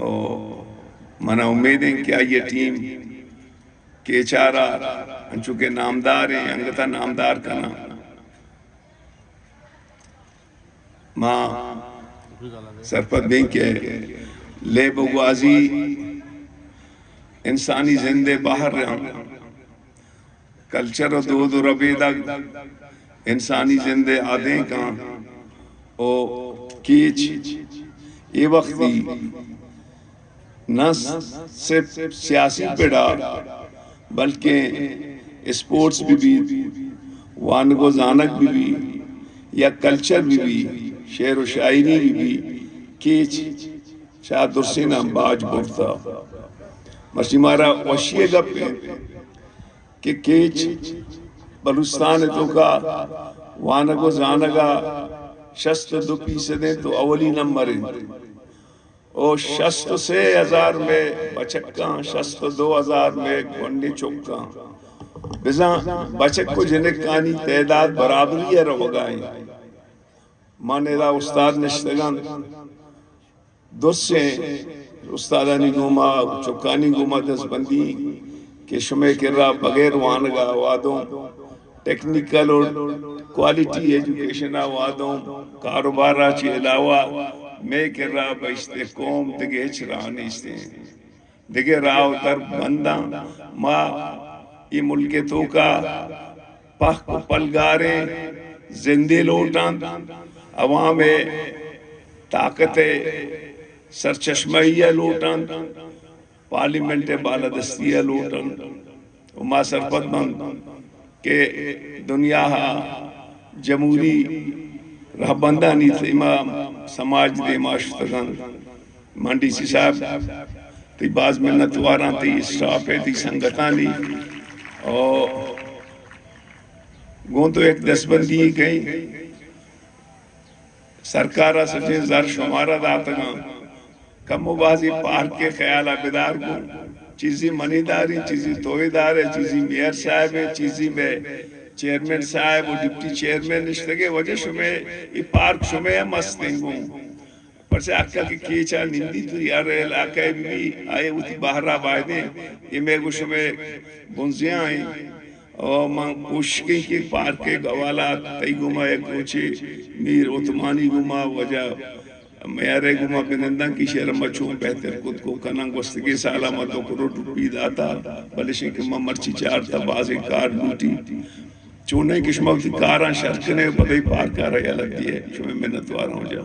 او منا امید انت کہ آئی ءِ ٹیم کیچ ءَ را انچو کہ نامدار ایں، انگت ءَ نامدار کناں۔ ما سرپد بیں کہ لیب ءُ گوازی انسانی زند ءِ بہر انت۔ کلچر ءُ دود ءُ ربیدگ انسانی زند ءِ آدینک انت ءُ کیچ اے وختی نہ صرف سیاسی پڑ ءَ بلکیں اسپورٹس بہ بیت، وانگ ءُ زانگ بہ بیت یا کلچر بہ بیت، شعر ءُ شاعری بہ بیت، کیچ چہ درسیناں باج برتہ۔ مرچی مارا وشی ءِ گپ انت کہ کیچ بلوچستان ءِ توکا وانگ ءُ زانگ ءَ شست ءُ دو فیصد انت ءُ اولی نمبر انت۔ او شست ءُ سے ہزار مئے بچکاں، شست ءُ دو ہزار مئے گونڈیں چکاں۔ بزاں بچک ءُ جنکانی تعداد برابری ءَ روگا انت۔ من ادا استاد نشتگ انت، درسیں استادانی گوما، چکانی گوما دزبندی کہ شمئے کرا بغیر وانگا وادوں ٹیکنیکل ءُ کوالٹی ایجوکیشن ءَ وادوں کاروبار ءَ چہ علاوہ مئے کرا بہشت قوم دگہ ہچ راہ نیست انت۔ دگہ راہ ءُ در بنداں۔ ما اے ملک ءِ توکا پہک ءُ پلگاریں زندے لوٹ انت، عوام ءِ طاقت ءِ سرچشمہی ءَ لوٹ انت، پارلیمنٹ ءِ بالادستی ءَ لوٹ انت۔ ءُ ما سرپد بنت کہ دنیا ءَ جمہوری رہبندانی دیما سماج دیما شتگ انت۔ من ڈی سی صاحب، تئی باز منت واراں، تئی اسٹاف ءِ، تئی سنگتانی۔ او گوں تو یک دستبندی کئیں، سرکار ءَ سجیں زر شمارا داتگاں، کم ءُ بازی پارک ءِ خیال ءَ بدار گوں۔ چیزی منی داریں، چیزی توئے دارے، چیزی میئر صاحب ءِ، چیزی مئے چیئرمین صاحب ءُ ڈپٹی چیئرمین نشتگ ءِ، واجہ شمئے اے پارک شمئے ہم است انت گوں۔ پرچا حق ءَ کہ کیچ ءَ نندی تو ہر علاقہ ءَ بہ بی، آئی ءَ وتی بہر ءَ بایدیں، اے مئے گوں شمئے بنزیاں انت۔ او من کوشش کیں کہ پارک ءِ حوالہ ءَ تئی گوما یک روچے میر عثمانی گوما، واجہ میار ءِ گوما بننداں کہ شہر ما چون بہتر کت کو کناں۔ گوستگیں سال ءَ ما دو کروڑ روپی داتا، بلے شے کہ ما مرچی چارتا بازیں کار لوٹی۔ چونیں کہ شما وتی کاراں شر کنے ءُ پدئی پارک ءَ را یلہ دیئے۔ شمئے منت واراں واجہ۔